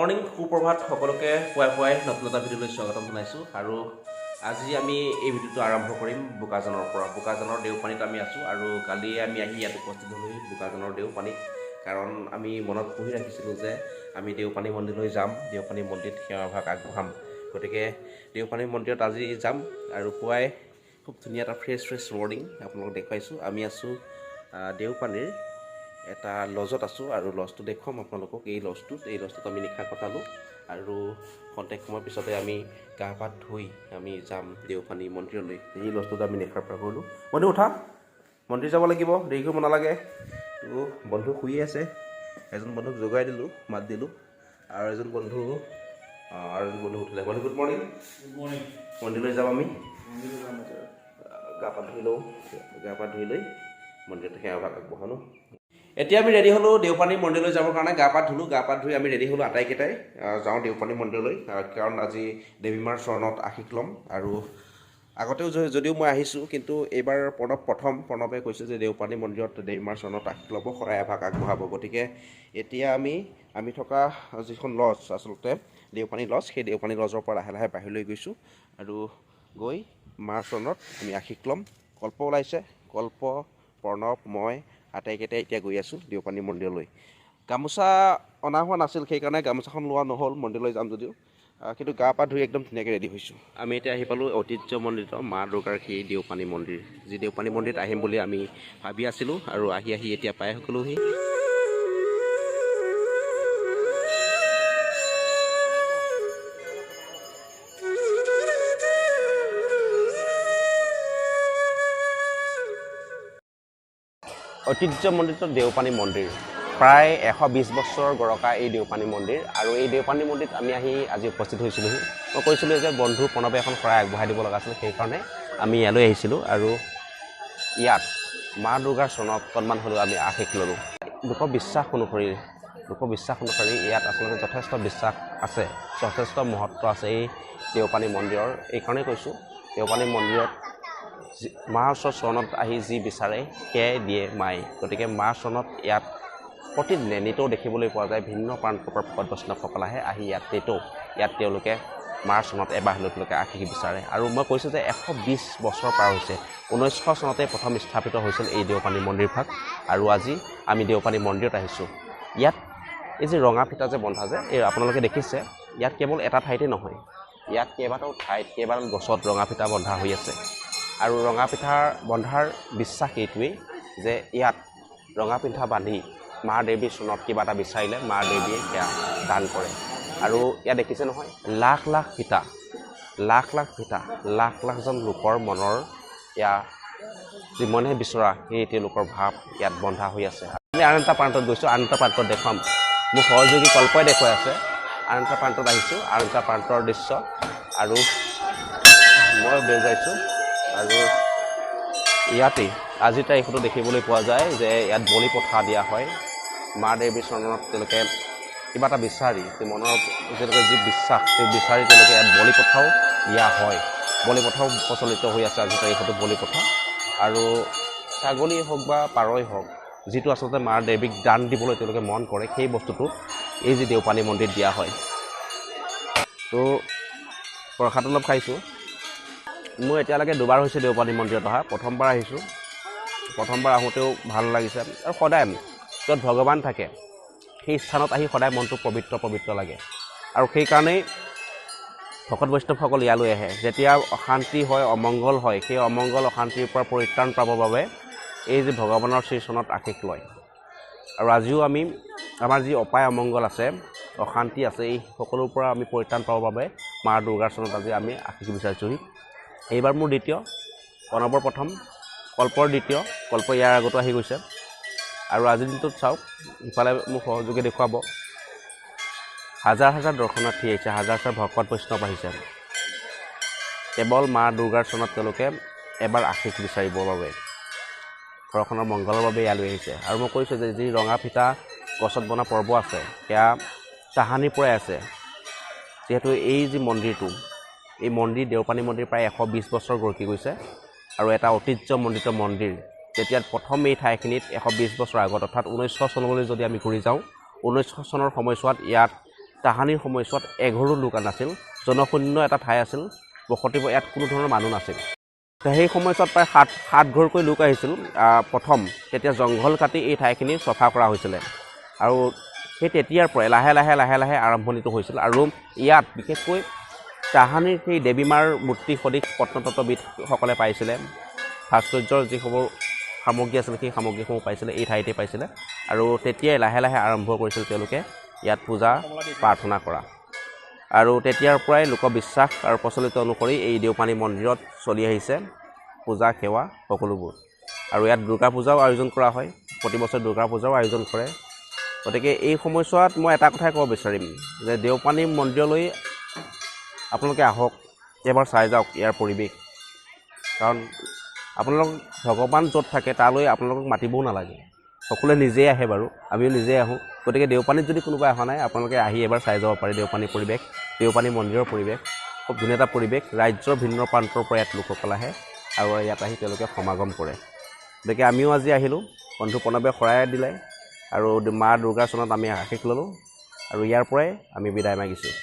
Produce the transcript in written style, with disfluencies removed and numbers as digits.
Morning, সুপ্ৰভাত সকলোকে। পুৱাই পুৱাই নতুন এটা ভিডিঅ'লৈ স্বাগতম জনাইছোঁ। আৰু আজি আমি এই ভিডিঅ'টো আৰম্ভ কৰিম বোকাজানৰ পৰা। বোকাজানৰ দেওপানীত আমি আছোঁ আৰু কালি আমি আহি ইয়াত উপস্থিত হ'লোহি বোকাজানৰ দেওপানীত, কাৰণ আমি মনত পুহি ৰাখিছিলোঁ যে আমি দেওপানী মন্দিৰলৈ যাম, দেওপানী মন্দিৰত সেৱাভাগ আগবঢ়াম। গতিকে দেওপানী মন্দিৰত আজি যাম। আৰু পুৱাই খুব ধুনীয়া এটা ফ্ৰেছ ফ্ৰেছ মৰ্ণিং আপোনালোকক দেখুৱাইছোঁ। আমি আছোঁ দেওপানীৰ এটা লজত আছোঁ আৰু লজটো দেখুৱাম আপোনালোকক। এই লজটোত আমি নিশা কটালোঁ আৰু খন্তেক সময়ৰ পিছতে আমি গা পা ধুই আমি যাম দেওপানী মন্দিৰলৈ। এই লজটোত আমি নিশা পাৰ কৰিলোঁ। বন্ধু, উঠা, মন্দিৰ যাব লাগিব, দেৰি কৰিব নালাগে। তো বন্ধু শুয়ে আছে। এজন বন্ধুক জগাই দিলোঁ, মাত দিলোঁ আৰু এজন বন্ধু উঠিলে। বন্ধু, গুড মৰ্ণিং। Good morning. মন্দিৰলৈ যাম আমি। মন্দিৰলৈ যাম এতিয়া। গা পা ধুই লওঁ। গা পা ধুই লৈ মন্দিৰত সেৱাভাগ আগবঢ়ালোঁ। এতিয়া আমি ৰেডি হ'লোঁ দেওপানী মন্দিৰলৈ যাবৰ কাৰণে। গা পা ধুলোঁ, গা পা ধুই আমি ৰেডি হ'লোঁ আটাইকেইটাই। যাওঁ দেওপানী মন্দিৰলৈ, কাৰণ আজি দেৱী মাৰ চৰণত আশীষ ল'ম। আৰু আগতেও যদিও মই আহিছোঁ, কিন্তু এইবাৰ প্ৰণৱ প্ৰথম। প্ৰণৱে কৈছে যে দেওপানী মন্দিৰত দেৱী মাৰ চৰণত আশীষ ল'ব, শৰাই এভাগ আগবঢ়াব। গতিকে এতিয়া আমি আমি থকা যিখন লজ, আচলতে দেওপানী লজ, সেই দেওপানী লজৰ পৰা লাহে লাহে বাহিৰলৈ গৈছোঁ আৰু গৈ মাৰ চৰণত আমি আশীষ ল'ম। কল্প ওলাইছে। কল্প, প্ৰণৱ, মই আটাইকেইটাই এতিয়া গৈ আছোঁ দেওপানী মন্দিৰলৈ। গামোচা অনা হোৱা নাছিল, সেইকাৰণে গামোচাখন লোৱা নহ'ল মন্দিৰলৈ যাম যদিও। কিন্তু গা পা ধুই একদম ধুনীয়াকৈ ৰেডি হৈছোঁ। আমি এতিয়া আহি পালোঁ ঐতিহ্যমণ্ডিত মা দুৰ্গাৰ সেই দেওপানী মন্দিৰ, যি দেওপানী মন্দিৰত আহিম বুলি আমি ভাবি আছিলোঁ আৰু আহি আহি এতিয়া পাই সকলোহি। ঐতিহ্যমণ্ডিত দেওপানী মন্দিৰ, প্ৰায় 120 বছৰ গৰকা এই দেওপানী মন্দিৰ। আৰু এই দেওপানী মন্দিৰত আমি আহি আজি উপস্থিত হৈছিলোঁহি। মই কৈছিলোঁ যে বন্ধু প্ৰণৱে এখন শৰাই আগবঢ়াই দিব লগা আছিল, সেইকাৰণে আমি ইয়ালৈ আহিছিলোঁ আৰু ইয়াত মা দুৰ্গাৰ চৰণত অকণমান হ'লেও আমি আশীষ ল'লোঁ। লোকবিশ্বাস অনুসৰি ইয়াত আচলতে যথেষ্ট বিশ্বাস আছে, যথেষ্ট মহত্ব আছে এই দেওপানী মন্দিৰৰ। এইকাৰণেই কৈছোঁ, দেওপানী মন্দিৰত মাৰ ওচৰত চৰণত আহি যি বিচাৰে সেয়াই দিয়ে মায়ে। গতিকে মাৰ চৰণত ইয়াত প্ৰতিদিনে নিতৌ দেখিবলৈ পোৱা যায়, ভিন্ন প্ৰান্তৰ পৰা ভকত বৈষ্ণৱসকল আহে। আহি ইয়াত নিতৌ ইয়াত তেওঁলোকে মাৰ চৰণত এবাৰ হ'লেও তেওঁলোকে আশীষ বিচাৰে। আৰু মই কৈছোঁ যে 120 বছৰ পাৰ হৈছে। 1900 চনতে প্ৰথম স্থাপিত হৈছিল এই দেওপানী মন্দিৰভাগ। আৰু আজি আমি দেওপানী মন্দিৰত আহিছোঁ। ইয়াত এই যে ৰঙা ফিটা যে বন্ধা যে এই আপোনালোকে দেখিছে, ইয়াত কেৱল এটা ঠাইতে নহয়, ইয়াত কেইবাটাও ঠাইত কেইবাডাল গছত ৰঙা ফিটা বন্ধা হৈ আছে। আৰু ৰঙা ফিটাৰ বন্ধাৰ বিশ্বাস এইটোৱেই যে ইয়াত ৰঙা পিন্ধা বান্ধি মা দেৱীৰ চৰণত কিবা এটা বিচাৰিলে মা দেৱীয়ে সেয়া দান কৰে। আৰু ইয়াত দেখিছে নহয়, লাখ লাখ ফিটা, লাখ লাখ ফিটা, লাখ লাখজন লোকৰ মনৰ এয়া যি মনে বিচৰা সেই তেওঁলোকৰ ভাৱ ইয়াত বন্ধা হৈ আছে। আমি আন এটা প্ৰান্তত গৈছোঁ, আন এটা প্ৰান্তত দেখুৱাম। মোৰ সহযোগী কল্পই দেখুৱাই আছে। আন এটা প্ৰান্তত আহিছোঁ, আন এটা প্ৰান্তৰ দৃশ্য আৰু মই বেজাইছোঁ। আৰু ইয়াতেই আজিৰ তাৰিখতো দেখিবলৈ পোৱা যায় যে ইয়াত বলি পঠা দিয়া হয়। মা দেৱীৰ চৰণত তেওঁলোকে কিবা এটা বিচাৰি, যি মনৰ তেওঁলোকে যি বিশ্বাস সেই বিচাৰি তেওঁলোকে ইয়াত বলি পঠাও দিয়া হয়। বলি পঠাও প্ৰচলিত হৈ আছে আজিৰ তাৰিখতো বলি পঠা। আৰু ছাগলী হওক বা পাৰই হওক, যিটো আচলতে মা দেৱীক দান দিবলৈ তেওঁলোকে মন কৰে, সেই বস্তুটো এই যি দেওপানী মন্দিৰত দিয়া হয়। তো প্ৰসাদ অলপ খাইছোঁ। মোৰ এতিয়ালৈকে দুবাৰ হৈছে দেওপানী মন্দিৰত অহা। প্ৰথমবাৰ আহিছোঁ, প্ৰথমবাৰ আহোঁতেও ভাল লাগিছে। আৰু সদায় য'ত ভগৱান থাকে সেই স্থানত আহি সদায় মনটো পবিত্ৰ পবিত্ৰ লাগে। আৰু সেইকাৰণেই ভকত বৈষ্ণৱসকল ইয়ালৈ আহে। যেতিয়া অশান্তি হয়, অমংগল হয়, সেই অমংগল অশান্তিৰ পৰা পৰিত্ৰাণ পাবৰ বাবে এই যে ভগৱানৰ শ্ৰীচৰণত আশীষ লয়। আৰু আজিও আমি আমাৰ যি অপায় অমংগল আছে, অশান্তি আছে, এই সকলোৰ পৰা আমি পৰিত্ৰাণ পাবৰ বাবে মা দুৰ্গাৰ চৰণত আজি আমি আশীষ বিচাৰিছোঁহি। এইবাৰ মোৰ দ্বিতীয়, প্ৰণৱৰ প্ৰথম, কল্পৰ দ্বিতীয়। কল্প ইয়াৰ আগতো আহি গৈছে। আৰু আজিৰ দিনটোত চাওক, ইফালে মোক সহযোগে দেখুৱাব, হাজাৰ হাজাৰ দৰ্শনাৰ্থী আহিছে, হাজাৰ হাজাৰ ভকত বৈষ্ণৱ আহিছে, কেৱল মা দুৰ্গাৰ চৰণত তেওঁলোকে এবাৰ আশীষ বিচাৰিবৰ বাবে, ঘৰখনৰ মংগলৰ বাবে ইয়ালৈ আহিছে। আৰু মই কৈছোঁ যে যি ৰঙা ফিটা গছত বনা পৰ্ব আছে, সেয়া তাহানিৰ পৰাই আছে। যিহেতু এই যি মন্দিৰটো, এই মন্দিৰ দেওপানী মন্দিৰ প্ৰায় 120 বছৰ গৰকি গৈছে আৰু এটা ঐতিহ্যমণ্ডিত মন্দিৰ। যেতিয়া প্ৰথম এই ঠাইখিনিত 120 বছৰ আগত, অৰ্থাৎ 1900 চনলৈ যদি আমি ঘূৰি যাওঁ, 1900 চনৰ সময়ছোৱাত ইয়াত তাহানিৰ সময়ছোৱাত এঘৰো লোক নাছিল, জনশূন্য এটা ঠাই আছিল, বসতি, ইয়াত কোনো ধৰণৰ মানুহ নাছিল। সেই সময়ছোৱাত প্ৰায় 7 ঘৰকৈ লোক আহিছিল। প্ৰথম তেতিয়া জংঘল কাটি এই ঠাইখিনি চফা কৰা হৈছিলে আৰু সেই তেতিয়াৰ পৰাই লাহে লাহে লাহে লাহে আৰম্ভণিটো হৈছিল। আৰু ইয়াত বিশেষকৈ তাহানিৰ সেই দেৱী মাৰ মূৰ্তি সদৃশ প্ৰত্নতত্ত্ববিদসকলে পাইছিলে, ভাস্কৰ্যৰ যিসমূহ সামগ্ৰী আছিল সেই সামগ্ৰীসমূহ পাইছিলে, এই ঠাইতে পাইছিলে। আৰু তেতিয়াই লাহে লাহে আৰম্ভ কৰিছিল তেওঁলোকে ইয়াত পূজা প্ৰাৰ্থনা কৰা। আৰু তেতিয়াৰ পৰাই লোকবিশ্বাস আৰু প্ৰচলিত অনুসৰি এই দেওপানী মন্দিৰত চলি আহিছে পূজা সেৱা সকলোবোৰ। আৰু ইয়াত দুৰ্গা পূজাও আয়োজন কৰা হয়, প্ৰতি বছৰে দুৰ্গা পূজাও আয়োজন কৰে। গতিকে এই সময়ছোৱাত মই এটা কথাই ক'ব বিচাৰিম যে দেওপানী মন্দিৰলৈ আপোনালোকে আহক, এবাৰ চাই যাওক ইয়াৰ পৰিৱেশ। কাৰণ আপোনালোক ভগৱান য'ত থাকে তালৈ আপোনালোকক মাতিবও নালাগে, সকলোৱে নিজেই আহে বাৰু, আমিও নিজেই আহোঁ। গতিকে দেওপানীত যদি কোনোবাই অহা নাই, আপোনালোকে আহি এবাৰ চাই যাব পাৰে দেওপানীৰ পৰিৱেশ, দেওপানী মন্দিৰৰ পৰিৱেশ। খুব ধুনীয়া এটা পৰিৱেশ। ৰাজ্যৰ ভিন্ন প্ৰান্তৰ পৰা ইয়াত লোকসকল আহে আৰু ইয়াত আহি তেওঁলোকে সমাগম কৰে। গতিকে আমিও আজি আহিলোঁ, বন্ধু প্ৰণৱে শৰাই দিলে আৰু মা দুৰ্গাৰ চৰণত আমি আশীষ ল'লোঁ আৰু ইয়াৰ পৰাই আমি বিদায় মাগিছোঁ।